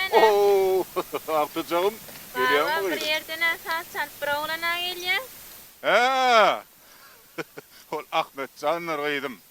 ýerden-ä. Ow, agtyjagym, gelýäňmi Baba, bir gyzym? ýerden-ä saz çalyp bir oglan-a gelýä. Hä, ol Ahmetjandyr gyzym.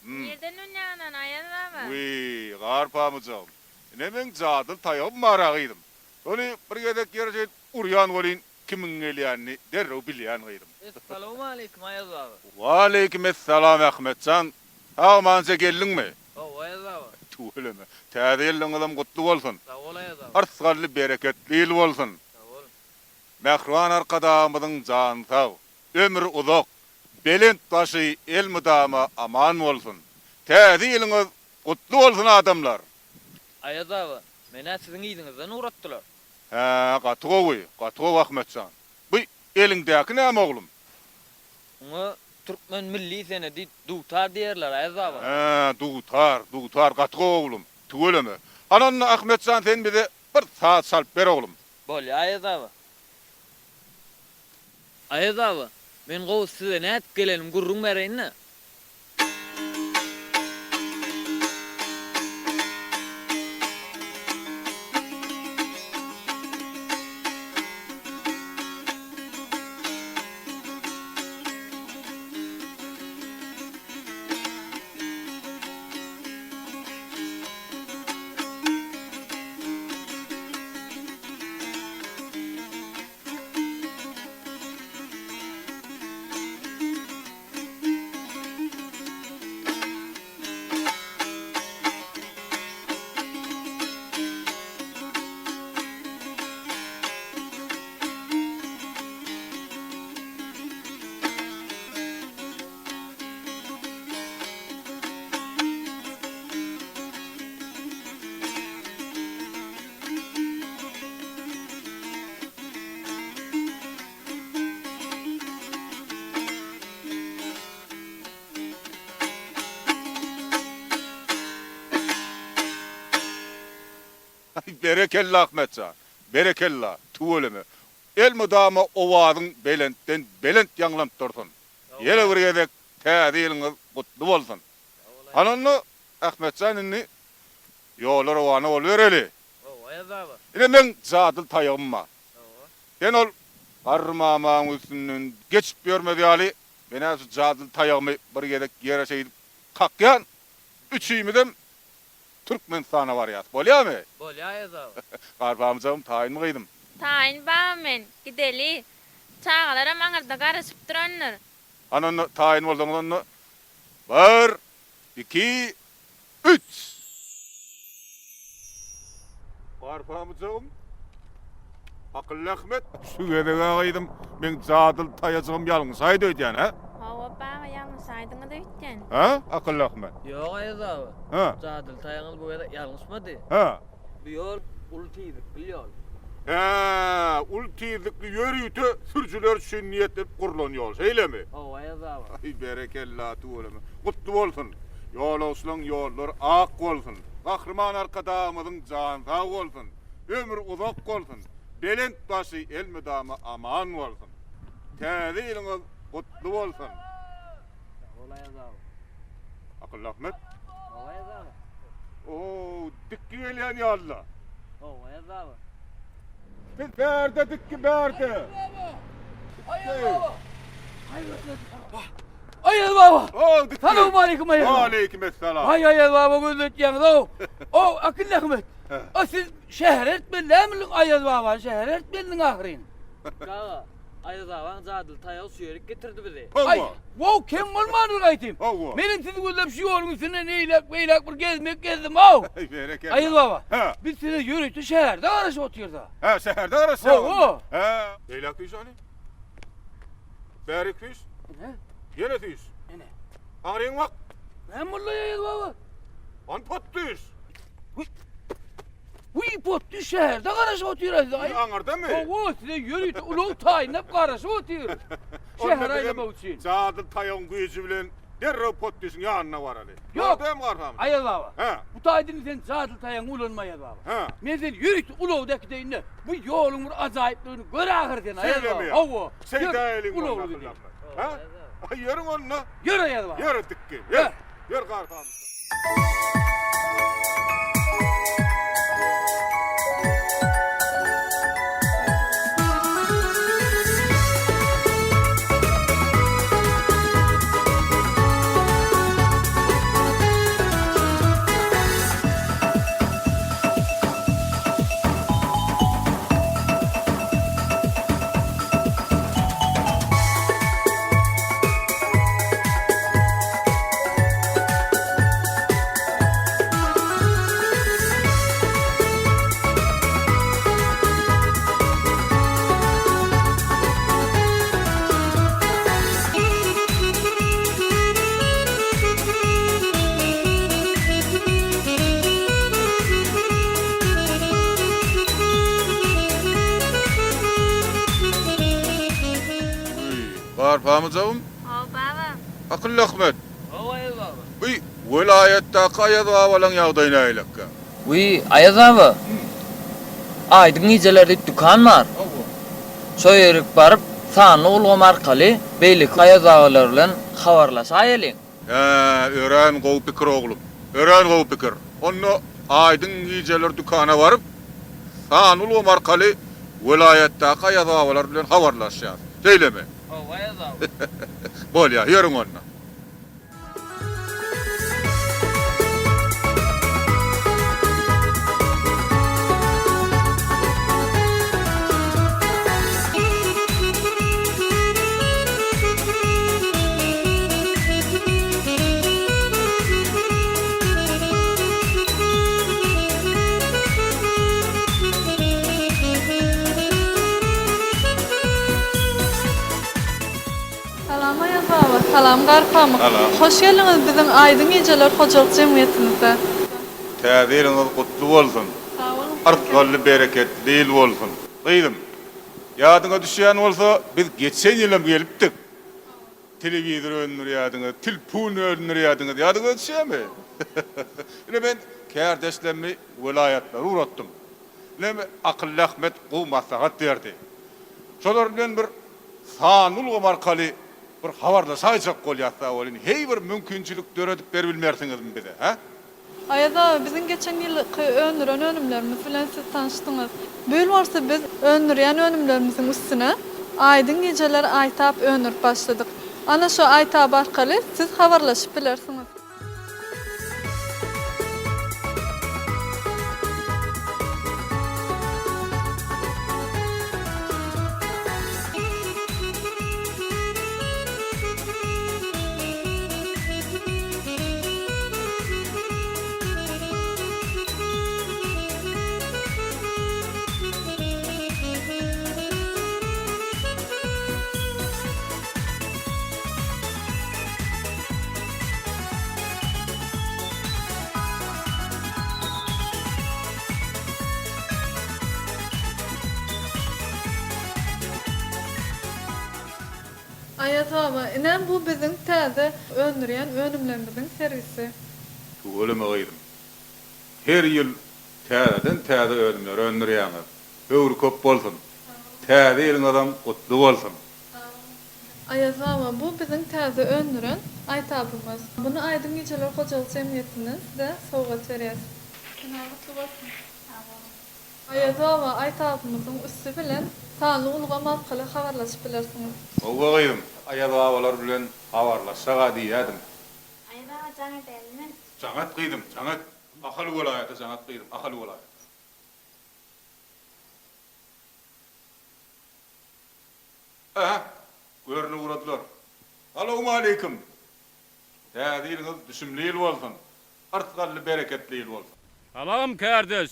Nirden bilýäň ony, Aýaz baba? Wiý, gar pamyjagym. Ine meň jadyly taýagym bar-a gyzym. Şony bir gezek ýere şeýdip urýan welin, kimiň gelýänini derrew bilýän gyzym. Essalawmaleýkim, Aýaz baba. Waleýkim essalam, Ahmet jan. Sag-amanja geldiňmi? Hawa, Aýaz baba. Tüweleme. Täze ýylyňyzam gutly bolsun. Sag bol, Aýaz baba. Yrsgally, bereketli ýyl bolsun. Sag bol. Mähriban Arkadagymyzyň jany sag, ömri uzak, belent başy elmydama aman bolsun! Täze ýylyňyz gutly bolsun adamlar! Aýaz baba, men-ä siziň yzyňyzdan ugratdylar. Hä, gaty gowy, gaty gowy Ahmetjan. Bu eliňdäki näme oglum? Muňa türkmen milli senedi dutar diýerler, Aýaz baba. Hä, dutar, dutar gaty gowy oglum. Tüweleme. Hany onda Ahmetjan sen bize bir saz çalyp ber oglum. Bolýa Aýaz baba. Aýaz baba, men gowusy size nädip gelenimi gürrüň bereýin-dä. Aý berekella Ahmet jan, berekella, tüweleme. Elmydama owazyň belentden belent ýaňlanyp dursun. Ýene bir gezek täze ýylyňyz gutly bolsun. Hany onda Ahmetjan indi ýola rowana bolubereli. Hawa Aýaz baba. Ine meň jadyly taýagym bar. Hawa. Sen ol garry mamaň üstünden geçip ýörmez ýaly, men-ä şu jadyly taýagymy bir gezek ýere şeýdip kakýan, üçimizem Türkmenistana barýas. Bolýamy? Bolýa Aýaz baba. Garpamyjagym taýynmy gyzym? Taýyn baba men. Gideli. Çagalaram aňyrda garaşyp durandyr. Hany onda taýyn bolsaňyz onda bir, iki, üç! Garpamyjagym, Akylly Ahmet, şu gezeg-ä gyzym, meň jadyly taýajygym ýalňyşaýdy öýdýän, hä? Hawa, baba, ýalňyşaýdyňyz öýtýän. Hä, Akylly Ahmet? Ýok, Aýaz baba. Hä? Jadyly taýagyňyz bu gezek ýalňyşmady. Hä? Bu ýol uly tizlikli ýol. Hä, uly tizlikli ýörite sürüjiler üçin niýetlenip gurlan ýol, şeýlemi? Hawa, Aýaz baba. Aý, berekella, tüweleme. Gutly bolsun! Ýolagçylaň ýollary ak bolsun! Gahryman Arkadagymyzyň jany sag bolsun! Ömri uzak bolsun! Belent başy elmydama aman bolsun! Täze ýylyňyz gutly bolsun! Sag bol Aýaz baba. Akylly Ahmet. Hawa Aýaz baba. Oo, dikgi gelýän ýaly-la. Hawa Aýaz baba. Biz bärde dikgi bärde. Aýaz baba. Aýaz baba. Aýaz baba. Oo, dikgi. Salowmaleýkim Aýaz baba. Waleýkim esselam. Aý Aýaz baba gözletýäňiz-ow. Ow, Akylly Ahmet. A siz şähere eltmeli dälmidiň Aýaz babany şähere eltmelidiň ahyryn. Gaga, Aýaz babaň jadyly taýagy şu ýerik getirdi bizi. Aý, Hawa. wow, kem bolmandyr gaýtym. Hawa. Menem sizi gözläp şu ýoluň üstünden eýläk-beýläk bir gezmek gezdim-ow. Aý, berekella. Aýaz baba, Hä. biz size ýörite şäherde garaşyp otyrys-a. Hä, şäherde garaşýaňyzmy? Hawa. Hä. Beýläk düş hany. Bärik süýş. Ine. Ýene süýş. Ine. Aňryňa bak. Näme boldy Aýaz baba? Hany pot düş. Wiý, pot düş şäherde garaşyp otyr size. Aý aňyrdamy? Hawa, size ýörite ulag taýynlap garaşyp otyr. Şähere aýlamak üçin. Jadyly taýagyň güýji bilen derrew pot düşüň ýanyna baraly. Ýok. Dogry garpamyş. Aýaz baba. Hä. Bu taýda indi sen jadyly taýagyňy ulanma Aýaz baba. Hä. Men seni ýörite ulagda äkideýin-de, bu ýoluň bir ajaýyplygyny gör ahyry sen Aýaz baba. Şeýlemi? Hawa. Şeýdäýeliň Ýör, onda ulagly gideýin. Hä? Aý ýörüň onda. Ýör Aýaz baba. Ýör dikgi. Ýör. Ýör garpamyş. Garpamyjagym? Hawa, baba. Akylly Ahmet. Hawa, Aýaz baba. Bu welaýatdaky Aýaz babalaň ýagdaýy nähilekkä? Wiý, Aýaz baba. Aýdyň gijeler diýip dükan bar. Hawa. Şo ýerik baryp, sanly ulgam arkaly beýleki Aýaz babalar bilen habarlaşaýalyň. Hä, örän gowy pikir oglum. Örän gowy pikir. Onda Aýdyň gijeler dükana baryp, sanly ulgam arkaly welaýatdaky Aýaz babalar bilen habarlaşýas. Şeýlemi? Hawa, Aýaz baba. Bolýar, ýörüň onda. Salam Aýaz baba, salam Garpamyk. Salam. Hoş geldiňiz biziň Aýdyň gijeler hojalyk jemgyýetimize. Täze ýylyňyz gutly bolsun. Sag boluň. Yrsgally bereketli ýyl bolsun. Gyzym, ýadyňa düşýän bolsa, biz geçen ýylam gelipdik. Telewizor öndürýärdiňiz, tilpun öndürýärdiňiz, ýadyňyza düşýärmi? Ine men kärdeşlerimi welaýatlara ugratdym. Ine Akylly Ahmet gowy maslahat berdi. Şolar bilen bir sanly ulgam arkaly bir habarlaşaýjak bolýas-da welin, heý bir mümkinçilik döredip beribilmersiňizmi bize, hä? Aýaz aga, biziň geçen ýylky öndüren önümlerimiz bilen siz tanyşdyňyz. Bu ýyl bolsa biz öndürýän önümlerimiziň üstüne Aýdyň gijeler Aýtap öndürip başladyk. Ana şo Aýtap arkaly siz habarlaşyp bilersiňiz. Aýaz baba, ine bu biziň täze öndürýän önümlerimiziň sergisi. Tüweleme gyzym. Her ýyl täzeden täze önümler öndürýäňiz. Höwri köp bolsun. Täze ýylyňyzam gutly bolsun. Aýaz baba, bu biziň täze öndüren Aýtabymyz. Muny Aýdyň gijeler hojalyk jemgyýetinden size sowgat berýäs. Senaň gutly bolsun. Sag boluň. Aýaz baba, Aýtabymyzyň üsti bilen sanly ulgam arkaly habarlaşyp bilersiňiz. Howwa gyzym, Aýaz babalar bilen habarlaşsaga diýýädim. Aýaz baba jaň edäýinmi? Jaň et gyzym, jaň et. Ahal welaýata jaň et gyzym, Ahal welaýata. Ähä, görüni ugradylar. Salowmaleýkim! Täze ýylyňyz düşümli ýyl bolsun! Yrsgally bereketli ýyl bolsun! Salam kärdeş!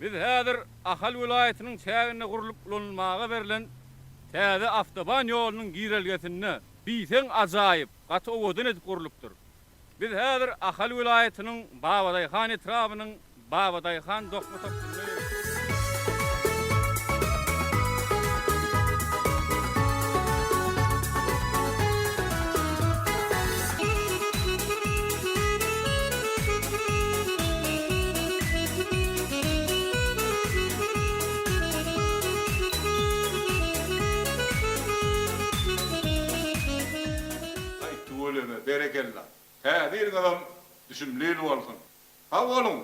Biz häzir Ahal welaýatynyň çäginde gurlup ulanylmaga berlen täze awtoban ýolunyň girelgesinde diýseň ajaýyp, gaty owadan edip gurlupdyr. Biz häzir Ahal welaýatynyň Babadaýhan etrabynyň Babadaýhan dokma toplumynda ýörüs. Aý tüweleme, berekella. Täze ýylyňyzam düşümli ýyl bolsun. Sag boluň!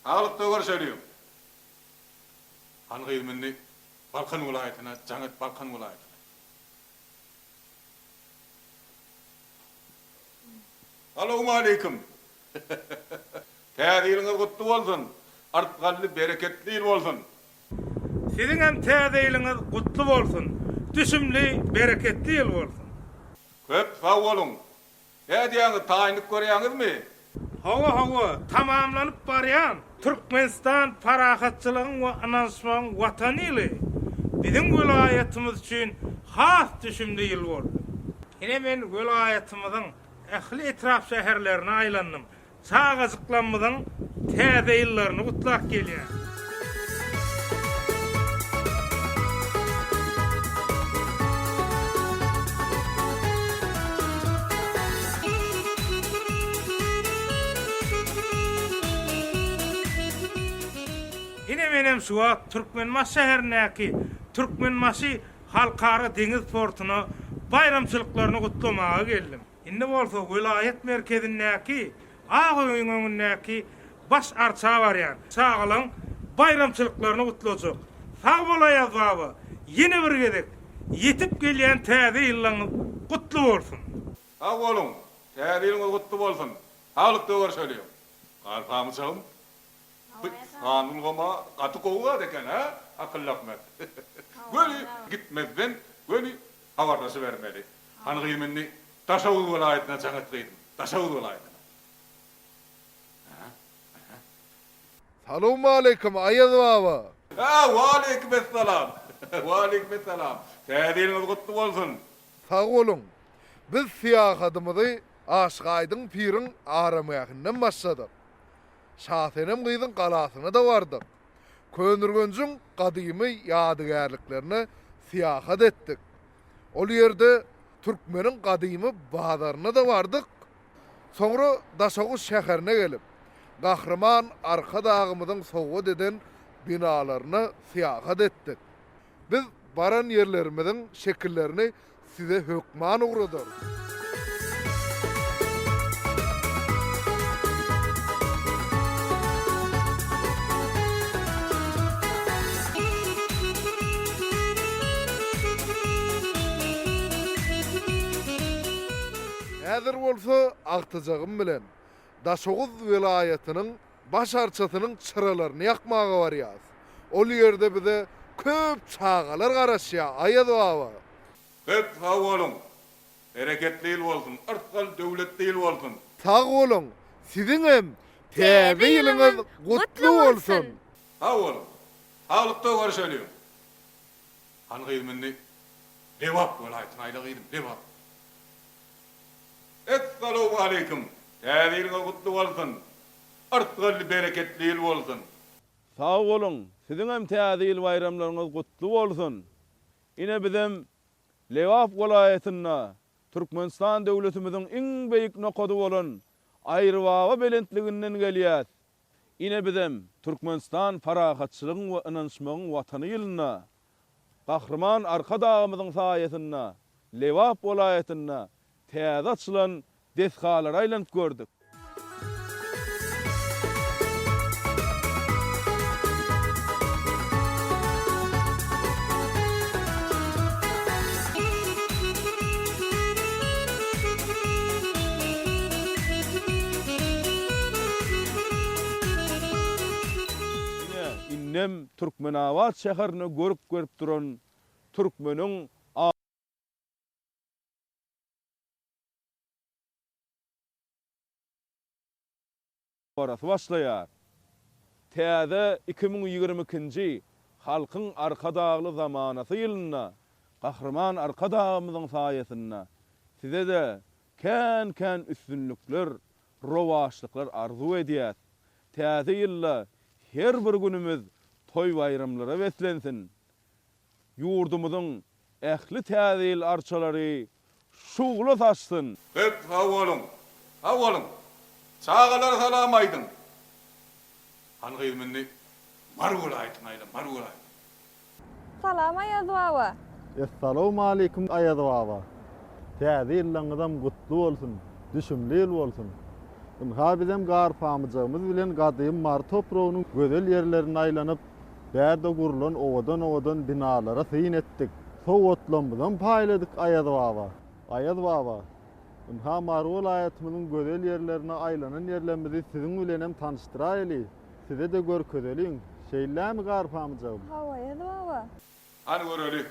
Saglykda görşeliň! Hany gyzym indi Balkan welaýatyna jaň et Balkan welaýatyna. Salowmaleýkim! Täze ýylyňyz gutly bolsun! Artgally bereketli ýyl bolsun! Siziňem täze ýylyňyz gutly bolsun! Düşümli, bereketli ýyl bolsun! Köp sag boluň! Nädýäňiz, taýynlyk görýäňizmi? Hawa, hawa, tamamlanyp barýan Türkmenistan parahatçylygyň we ynanyşmagyň Watany ýyly biziň welaýatymyz üçin has düşümli ýyl boldy. Ine men welaýatymyzyň ähli etrap-şäherlerine aýlandym. Çagajyklarymyzyň Täze ýyllaryny gutlap gelýän. Ine menem şu wagt Türkmenbaşy şäherindäki Türkmenbaşy Halkara deňiz portuna baýramçylyklaryny gutlamaga geldim. Indi bolsa welaýat merkezindäki Ak öýüň öňündäki baş arça barýan. Çagalaň baýramçylyklaryny gutlajak. Sag bol Aýaz baba, ýene bir gezek ýetip gelýän täze ýyllaňyz gutly bolsun! Sag boluň! Täze ýylyňyz gutly bolsun! Saglykda görşeliň! Galpamyçagym, bu sanly ulgam-a gaty gowy zat eken, hä, Akylly Ahmet? Göni gitmezden, göni habarlaşybermeli. Hany gyzym indi Daşoguz welaýatyna jaň et gyzym, Daşoguz welaýatyna. Salowmaleýkim Aýaz baba. Hä, waleýkim essalam. Waleýkim essalam. Täze ýylyňyz gutly bolsun. Sag boluň. Biz syýahadymyzy Aşyk Aýdyň piriň aramgähinden başladyk. Şasenem gyzyň galasyna-da bardyk. Köneürgenjiň gadymy ýadygärliklerine syýahat etdik. Ol ýerde türkmeniň gadymy bazaryna-da bardyk. Soňra Daşoguz şäherine gelip, Gahryman Arkadagymyzyň sowgat eden binalaryna syýahat etdik. Biz baran ýerlerimiziň şekillerini size hökman ugradarys. Häzir bolsa agtyjagym bilen Daşoguz welaýatynyň Baş arçasynyň çyralaryny ýakmaga barýas. Ol ýerde bize köp çagalar garaşýar, Aýaz baba. Köp sag boluň! Bereketli ýyl bolsun, yrsgal döwletli ýyl bolsun! Sag boluň! Siziňem Täze ýylyňyz gutly bolsun! Sag boluň! Saglykda görşeliň! Hany gyzym indi Lebap welaýatyna aýla gyzym, Lebap. Essalawmaleýkim! Täze ýylyňyz gutly bolsun! Yrsgally bereketli ýyl bolsun! Sag boluň, siziňem täze ýyl baýramlaryňyz gutly bolsun! Ine bizem Lebap welaýatynda Türkmenistan döwletimiziň iň beýik nokady bolan Aýrybaba belentliginden gelýäs. Ine bizem Türkmenistan parahatçylygyň we ynanyşmagyň Watany ýylynda Gahryman Arkadagymyzyň saýasynda Lebap welaýatynda täze açylan desgalara aýlanyp gördük. Ine, indem Türkmenabat şäherine görk berip duran türkmeniň Dabarasy başlaýar. Täze 2022-nji Halkyň Arkadagly zamanasy ýylynda Gahryman Arkadagymyzyň saýasynda size-de kän-kän üstünlikler, rowaçlyklar arzuw edýäs. Täze ýylda her bir günümiz toý-baýramlara beslensin! Ýurdumyzyň ähli Täze ýyl arçalary şugla saçsyn! Köp sag boluň. Sag boluň. Çagalara salam aýdyň. Hany gyzym indi Mary welaýatyna aýlan, Mary welaýatyna. Salam Aýaz baba. Essalawmaleýkim Aýaz baba. Täze ýyllaňyzam gutly bolsun, düşümli ýyl bolsun. Ynha bizem garpamyjagymyz bilen gadym Mary topragynyň gözel ýerlerine aýlanyp, bärde gurlan owadan-owadan binalara syn etdik. Sowgatlarymyzam paýladyk Aýaz baba. Aýaz baba, ynha Mary welaýatymyzyň gözel ýerlerine aýlanan ýerlerimizi siziň bilenem tanyşdyraýly, size-de görkezeliň. Şeýlemi garpamyjagym? Hawa Aýaz baba. Hany göreli.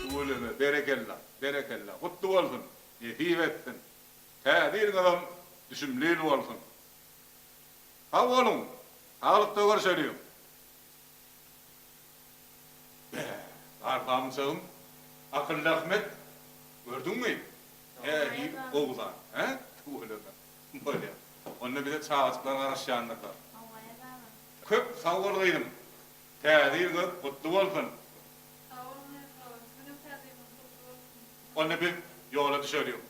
Tüweleme, berekella, berekella, gutly bolsun, nesip etsin. Täze ýylyňyzam düşümli ýyl bolsun. Sag boluň, saglykda görşeliň. Bä, garpamyçagym, Akylly Ahmet, gördüňmi? Nähili gowy zat, hä? Tüweleme. Bolýar. Onda bize çagajyklar garaşýandyrlar. Köp sag bol gyzym. Täze ýylyňyz gutly bolsun. Sag boluň Aýaz baba. Siziňem täze ýylyňyz gutly bolsun. Onda biz ýola düşeliň.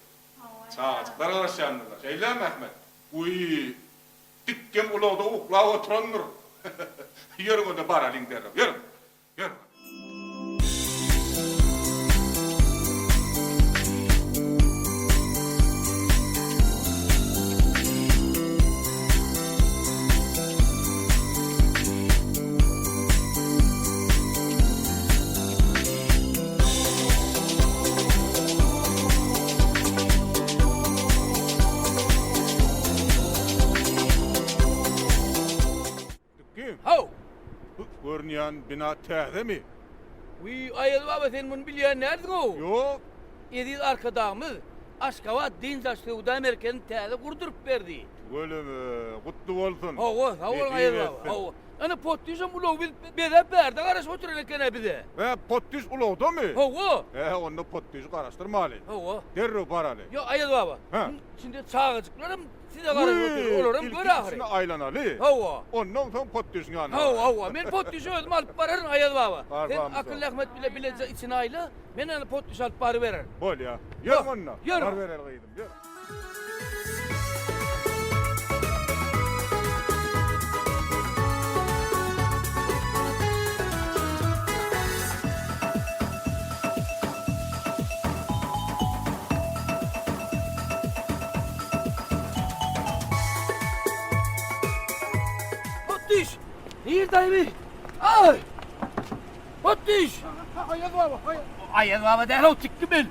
Çagajyklar garaşýandyrlar. Şeýlemi Ahmet? Wiý, Dikgem ulagda uklap oturandyr. Ýörüň onda baralyň derrew. Ýörüň. Ýörüň. Dikgim. Haw! Bu görünýän bina täzemi? Wiý, Aýaz baba sen muny bilýän dälsiň-ow. Ýok. Eziz Arkadagymyz Aşgabat dynç alyş söwda merkezini täze gurduryp berdi. Tüweleme, gutly bolsun. Hawa, sag boluň Aýaz baba. Hawa. Ana Potdyşam ulagy biz bezäp bärde garaşyp oturan eken-ä bize. Hä, Potdyş ulagdamy? Hawa. Hä, onda Potdyşy garaşdyrmaly. Hawa. Derrew baraly. Ýok, Aýaz baba. Hä. Içinde çagajyklaram size garaşyp otyr, olaram gör ahyry. Ilki içine aýlanaly. Hawa. Ondan soň Potdyşyň ýanyna baraly. Hawa, hawa. Men Potdyşy özüm alyp bararyn, Aýaz baba. Bar, Sen barmyş Akylly Ahmet bile bileje içine aýla, men ony Potdyşy alyp barybererin. Bolýa. Ýör onda. Ýör. Barybereli gyzym, ýör. Potdyş! Nirde Ay! Potdyş! Aýaz baba, aýaz. Aýaz baba däl-ow, tikgi men.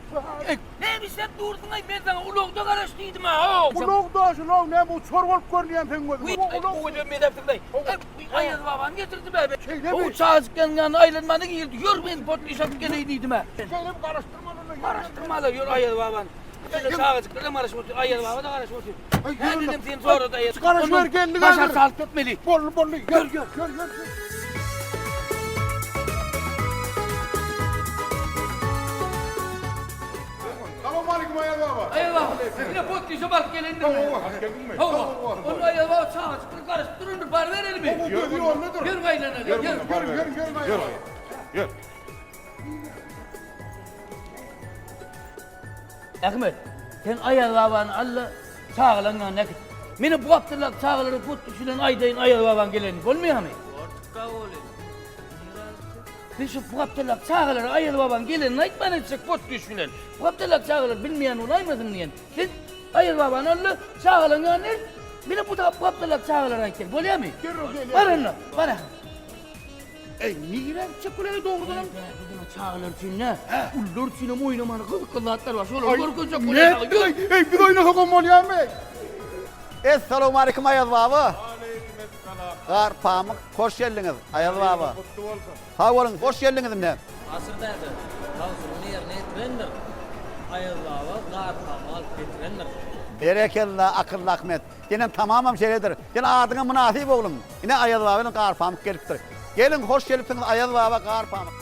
Näme işläp dursuň-aý, men saňa ulagda garaş diýdim-ä-ow. Ulagda, şulag näme uçar bolup görünýän seň gözüňe. Wiý, owadan bezäpsiň-laý. Aýaz babany getirdim-ä men. Şeýlemi? O çagajyklaryň ýanyna aýlanmana girdi. Ýör, men potdyş alyp geleýin diýdim-ä. Şeýlemi garaşdyrmaly onda. Garaşdyrmaly, ýör Aýaz babany. Şeýle çagajyklaram garaşyp otyr, Aýaz baba-da garaşyp otyr. Hä dedim seni sorady Aýaz. Garaşyber geldi Baş arça alyp gitmeli. Boldy, boldy. Ýör, ýör. Ýör, ýör. Salowmalikim Aýaz baba. Aýaz baba, ine potdyşa baryp gelendir. Hawa, Baryp geldiňmi? Hawa. Onda Aýaz baba çagajyklar garaşyp durandyr, baryberelimi? Hawa, gözi ýoldadyr. Ýör aýlanaly, ýör. Ýör, ýör, ýör, Ýör, ýör. Ahmet, sen Aýaz babany al-da, çagalaryň ýanyna äkit. Menem bu gapdaldaky çagalara pot düşülen aýdaýyn Aýaz babaň gelenini, bolmaýarmy? Borçka oly. Nirä gitjek? Men şu bu gapdaldaky çagalara Aýaz babaň gelenini aýtman etjek pot düş bilen. Bu gapdaldaky çagalar bilmeýän bolaýmasyn diýen. Sen Aýaz babany al-da, çagalaryň ýanyna elt. Menem bu gapdaldaky çagalara aýtjak, bolýarmy? Derrew gelýän. Bar onda, bar Ahmet. Eý, nirä gitjek bular dogrudanam? Bärde diňe çagalar üçin däl, ulular üçin hem oýnamaly gyzykly zatlar bar. Şolary görkezjek bolýar saňa. Ýör. Eý, biz oýnasak hem bolýarmy? Essalawmaleýkim Aýaz baba. Aleýkimessalam. Gar pamyk hoş geldiňiz Aýaz baba. Gutly bolsun. Sag boluň hoş geldiňiz indi. Asyr däde, tabşyrygyny ýerine ýetirendir. Aýaz baba gar pamyk alyp getirendir. Berekella akylly Ahmet. Senem tamamam şeýledir. Sen adyňa mynasyp oglum. Ine Aýaz baba bilen Garpamyk gelipdir. Geliň hoş gelipsiňiz Aýaz baba Garpamyk.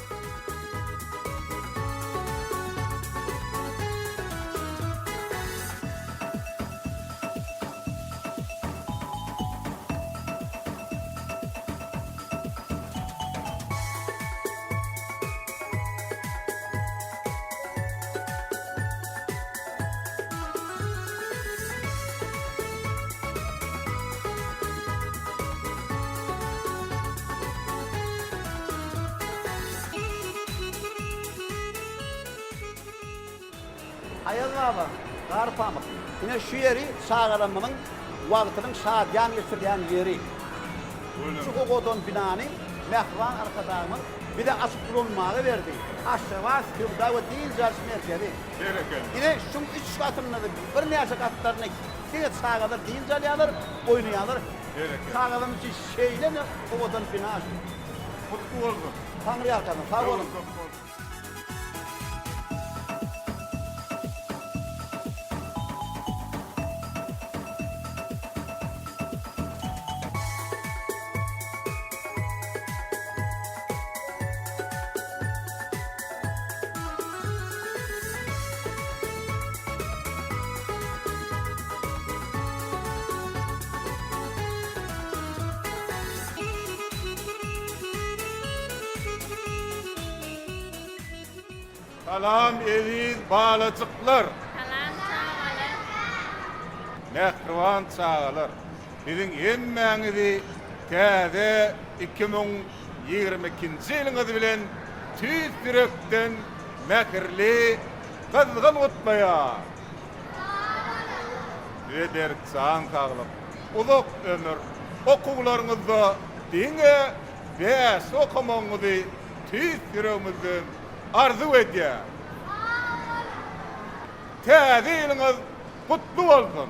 Aýaz baba, Gar pamyk. Ine şu ýeri çagalarymyzyň wagtynyň şadyýan geçirýän ýeri. Şu owadan binany mähriban Arkadagymyz bize açyp ulanmaga berdi. Aşgabat söwda we dynç alyş merkezi. Berekella. Ine, şuň üç gatynda-da, birnäçe gatlarynda diňe çagalar dynç alýarlar, oýnaýarlar. Berekella. Çagalarymyz üçin şeýle owadan bina şu. Gutly bolsun. Taňry ýalkasyn. Sag boluň. Köp bolsun. Salam eziz balajyklar! Salam çagalar! Mähriban çagalar! Siziň hemmäňizi täze 2022-nji ýylyňyz bilen tüýs ýürekden mähirli, gyzgyn gutlaýar! Size berk jan saglyk, uzak ömür, okuwlaryňyzda diňe bäşli okamagyňyzy tüýs ýüregimizden arzuw edýäris. Täze ýylyňyz gutly bolsun!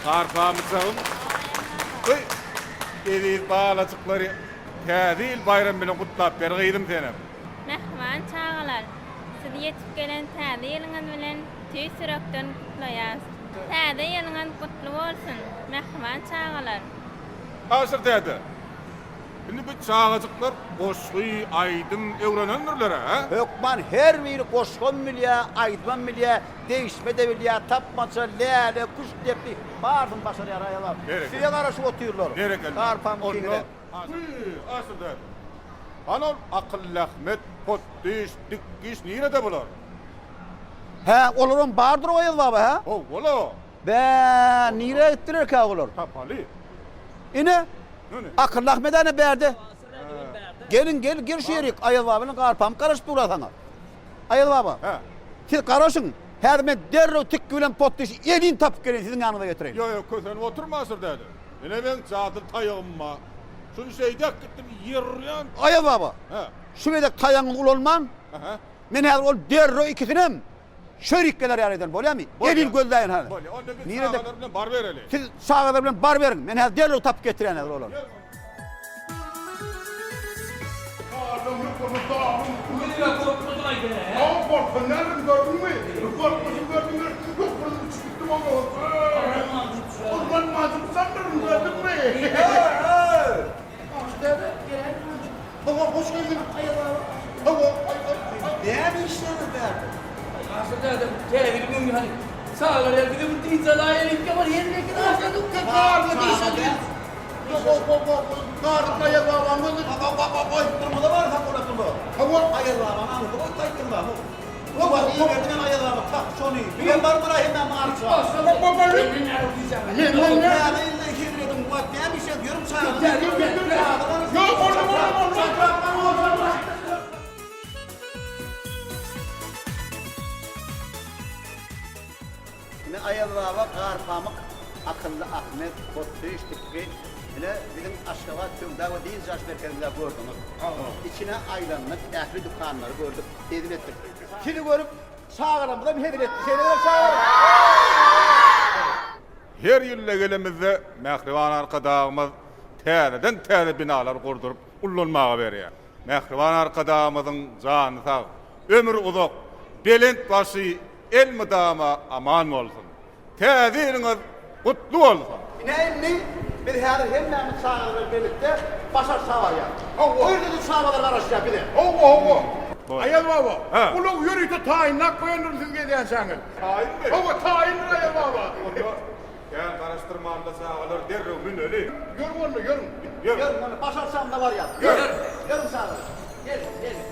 Garpamyjagym, öý, eziz balajyklary Täze ýyl baýramy bilen gutlap ber gyzym senem. Mähriban çagalar, sizi ýetip gelen Täze ýylyňyz bilen tüýs ýürekden gutlaýas. Täze ýylyňyz gutly bolsun, mähriban çagalar! Aşyr däde, indi bu çagajyklar goşgy, aýdym öwrenendirler-ä, hä? Hökman her biri goşgam bilýär, aýdymam bilýär, degişme-de bilýär, tapmaça, läle, küşt depdi, barysyny başarýar aýalar. Size garaşyp otyrlar. Berekella. Garpamykyňyza. Hüý, Aşyr däde. Hany ol Akylly Ahmet, Potdyş, Dikgiş nirede bular? Hä, olaram bardyr Aýaz baba, hä? Hawa-la. Bä, nirä gitdilerkä olar? Tapaly. Ine, Akylly Ahmet ana bärde. Geliň, gel, gel şu ýerik. Aýaz baba bilen Garpamyk garaşyp dur-a saňa. Aýaz baba, Hä. siz garaşyň. Häzir men derrew Tikgi bilen Potdyşy elin tapyp geleýin, siziň ýanyňyza getireýin. Ýok, ýok, kösenip oturma Aşyr däde. Ine meň jadyly taýagym bar. Şuny şeýdäk gitdim, ýer urýan. Aýaz baba, Hä. şu gezek taýagyňyzy ulanmaň. Aha. Men häzir ol derrew ikisinem Şörik geler ýaly eden bolýamy? Bolýar. Elin gözläýin häzir. Bolýar. Onda biz Nirede? çagalar bilen barybereli. Siz çagalar bilen baryberiň. Men häzir derrew tapyp getirýän häzir olary. Näme işleňiz bärde? Aşyr däde, täze ýylyň öňi hany. Çagalar ýaly bize bir dynç alaýaly, ýaman her ýerde Ine Aýaz baba, Garpamyk, Akylly Ahmet, Potdyş, Tikgi, ine biziň Aşgabat söwda we dynç alyş merkezimize gördüňiz. Içine aýlandyk, ähli dükanlary gördük, hezil etdik. Sizi görüp çagalarymyzam hezil etdi. Şeýle gerek çagalar? Her ýylda gelemizde mähriban Arkadagymyz täzeden-täze binalar gurduryp ullanmaga berýär. Mähriban Arkadagymyzyň jany sag, ömri uzak, belent başy elmydama aman bolsun! Täze ýylyňyz gutly bolsun! Ine indi biz häzir hemmämiz çagalar bilen birlikde Başarça barýarys. O ýerde-de çagalar garaşýar bize. Hawa, hawa. Aýaz baba, Hä. ulag ýörite taýynlap goýandyryn siz gelýänçäňiz. Taýynmy? Hawa, taýyndyr Aýaz baba. Onda kän garaşdyrmanda çagalar derrew müneli. Ýörüň onda, ýörüň. Ýör. Ýörüň onda Başarçamyza barýarys. Ýör. Ýörüň çagalar. Geliň, geliň.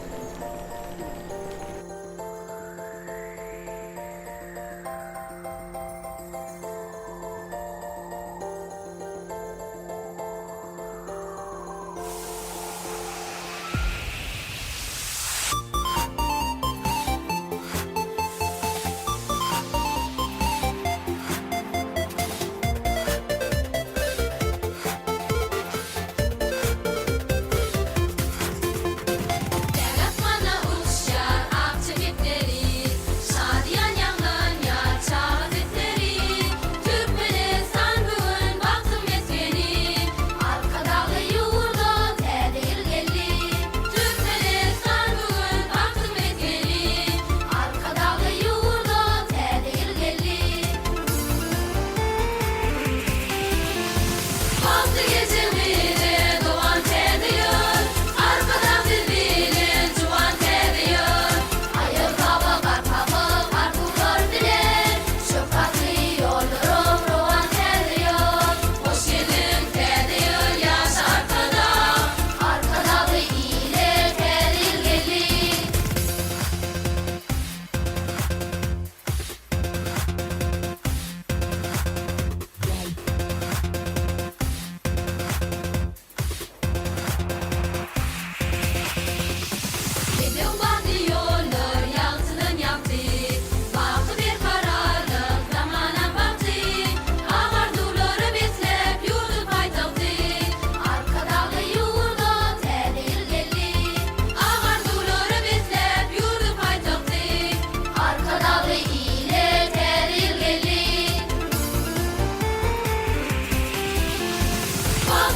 Täze asmanda uçýar akja kepderi, Şadyýan ýaňlanýar çaga sesleri. Türkmenistan bu gün bagtyň mesgeni, Arkadagly ýurda Täze ýyl geldi. Türkmenistan bu gün bagtyň mesgeni, Arkadagly ýurda Täze ýyl geldi. Bagtly gejemize dogan täze ýyl, Arkadag siz bilen juwan täze ýyl. Aýaz baba Garpamyk arzuwlar bilen, Şöhratly ýollaram rowan täze ýyl. Hoş geldiň täze ýyl ýaşa Arkadag, Arkadagly ile täze ýyl geldi.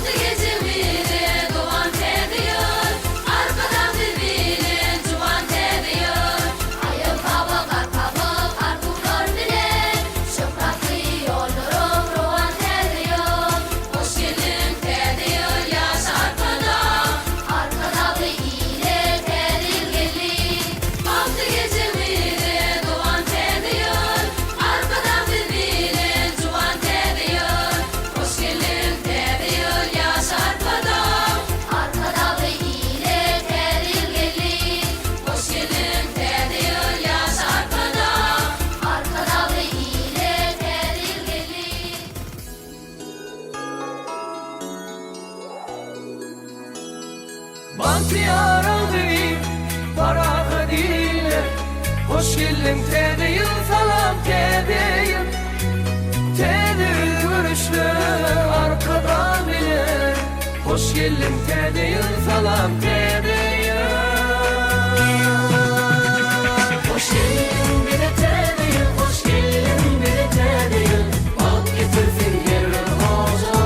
Bagtly gejemize dogan täze ýyl, Arkadag siz bilen juwan täze ýyl. Aýaz baba gar pamyk arzuwlar bilen, Şöhratly ýollaryň rowan täze ýyl. Hoş geldiň täze ýyl ýaşa Arkadag, Arkadagly ile täze ýyl geldi. Bagtly gejemize dogan täze ýyl, Arkadag siz bilen juwan täze ýyl. Hoş geldiň täze ýyl ýaşa Arkadag, Arkadagly ile täze ýyl geldi. Hoş geldiň täze ýyl ýaşa Arkadag, Arkadagly ile täze ýyl geldi. Bagtyýar agzybir parahat iller Hoş geldiň täze ýyl salam täze ýyl Täze özgerişler Arkadag bilen Hoş geldiň täze ýyl salam täze ýyl Hoş geldiň bize täze ýyl hoş geldiň bize täze ýyl Bagt getirsin her bir ojaga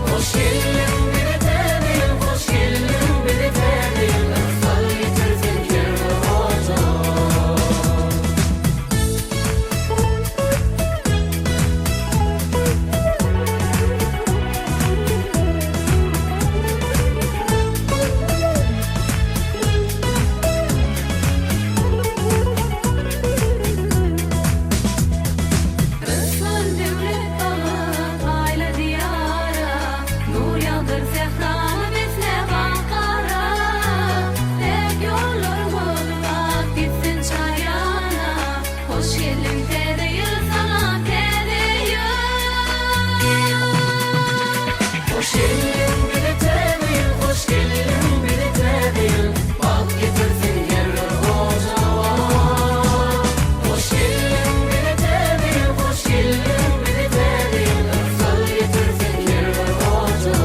Hoş geldiň bize täze ýyl hoş geldiň bize täze ýyl Yrsal getirsin her bir ojaga. Rysgal döwlet bagyt aýla diýara, Nur ýagdyr sährany besle gap-gara. Päk ýollaryňyz uzap gitsin çar ýana, Hoş geldiň täze ýyl saňa täze ýyl. Hoş geldiň bize täze ýyl hoş geldiň bize täze ýyl Bagt getirsin her bir ojaga. Hoş geldiň bize täze ýyl hoş geldiň bize täze ýyl Yrsal getirsin her bir ojaga.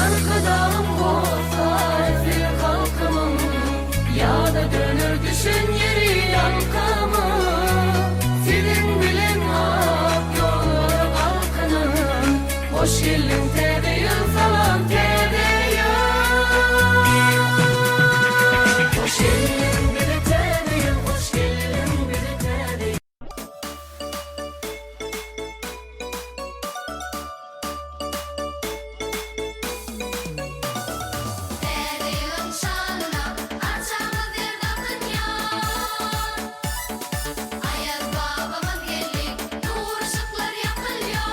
Arkadagym bolsa esir halkymyň, Ýada döner düşen ýeri ýalkamyň. Siziň bilen ak ýollara galkynyň, Hoş geldiň täze ýyl salam täze ýyl. Hoş geldiň bize täze ýyl hoş geldiň bize täze ýyl. Täze ýylyň şanyna arçamyz zer dakynýar. Aýaz babamyz geldi, nur yşyklar ýakylýar.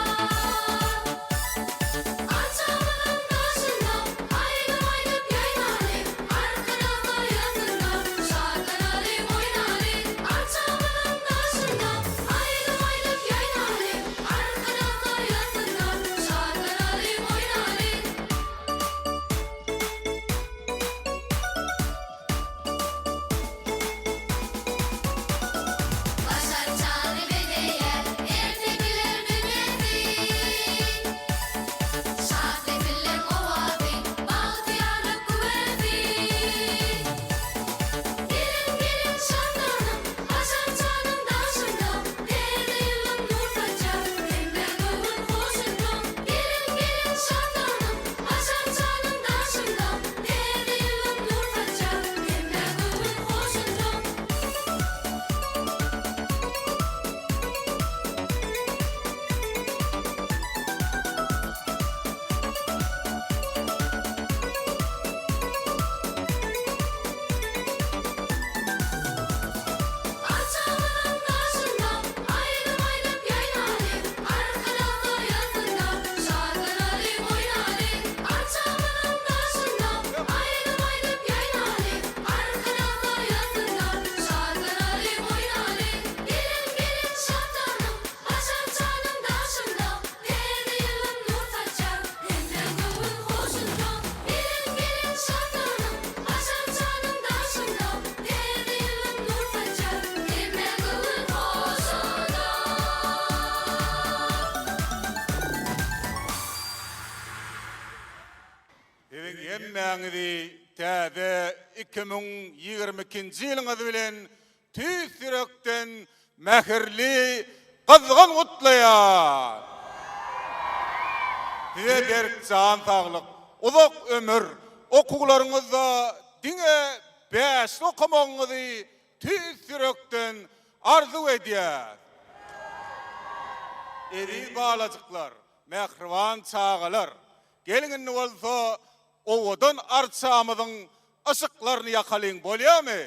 2022-nji ýylyňyz bilen tüýs ýürekden mähirli, gyzgyn gutlaýan! Size berk jan saglyk, uzak ömür, okuwlaryňyzda diňe bäşli okamagyňyzy tüýs ýürekden arzuw edýäs! Eziz balajyklar, mähriban çagalar, geliň indi bolsa owadan arçamyzyň yşyklaryny ýakalyň bolýamy?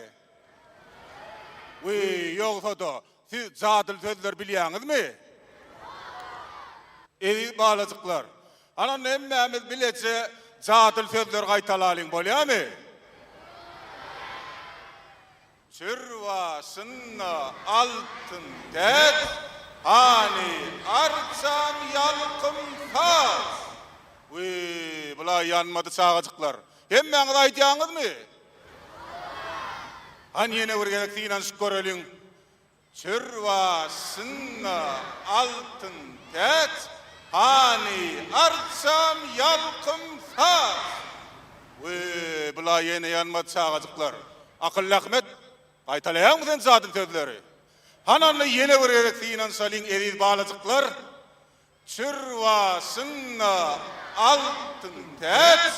Wiý, ýogsa-da, siz jadyly sözleri bilýäňizmi? Eziz balajyklar, hany onda hemmämiz bileje jadyly sözleri gaýtalalyň bolýamy? Çür başynda altyn täç, Hany arçam ýalkym saç. Wiý, bula ýanmady çagajyklar. Hemmäňiz aýdýaňyzmy? Hany ýene bir gezek synanyşyp göreliň. Çür başynda altyn täç, Hany arçam ýalkym saç. Wiý, bula ýene ýanmady çagajyklar. Akylly Ahmet, gaýtalaýaňmy sen jadyly sözleri? Hany onda ýene bir gezek synanyşalyň eziz balajyklar. Çür başynda altyn täç,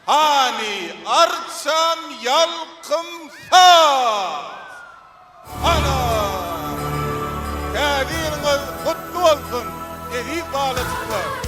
hany arçam ýalkym saç! Ana! Täze ýylyňyz gutly bolsun, eziz balajyklar!